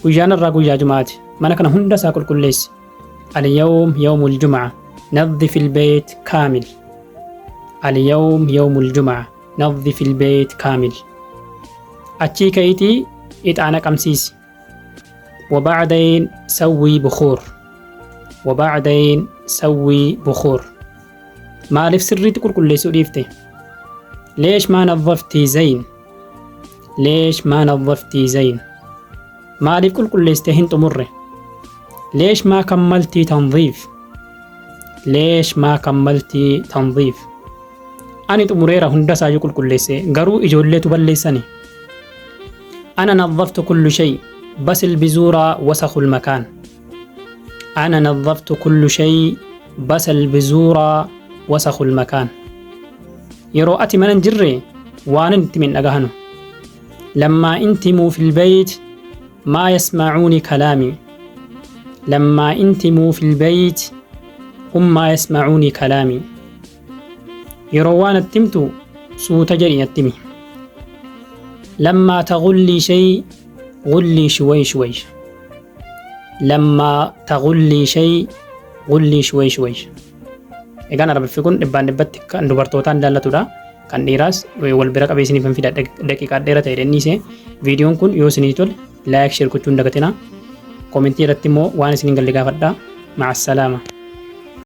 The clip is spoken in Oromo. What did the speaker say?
Guyyaan har'aa guyyaa Jum'aati. Mana kana hunda isaa qulqulleessi. Al-yawm yawmul jum'a. Nadhif al-bayt kaamil. Al-yawm yawmul jum'a. Nadhif al-bayt kaamil. Achii ka'iitii ixaana qabsiisi. وبعدين سوي بخور. وبعدين سوي بخور. Maaliif sirriitti qulqulleessuu dhiifte? ليش ما نظفتي زين؟ ليش ما نظفتي زين؟ Maaliif qulqulleessitee hin xumurre? ليش ما كملتي تنظيف؟ ليش ما كملتي تنظيف؟ Ani xumureera, hunda isaayyuu qulqulleesse, garuu ijoolleetu balleessani. أنا نظفت كل شيء بس البزورة وسخوا المكان. أنا نظفت كل شيء بس البزورة وسخوا المكان. Yeroo ati mana hin jirre waan itti min dhagahanu. لما انت مو في البيت ما يسمعوني كلامي. لما انت مو في البيت هم ما يسمعوني كلامي. Yeroo waan itti himtu suuta jedhi natti himi. لما تغلي شيء غلي شوي شوي. لما تغلي شيء غلي شوي شوي. Egaan Arabiffi kun dhibbaan dhibbatti kan dubartootaan ilaallatudha. Kan dhiiraas wal bira qabee isiniif fida, daqiiqaa dheeraa ta'e dhenniise. Viidiyoon kun yoo isinii tole like, share gochuu hin dagatinaa. Koomentii irratti immoo waan isin hin galle gaafadhaa. مع السلامة.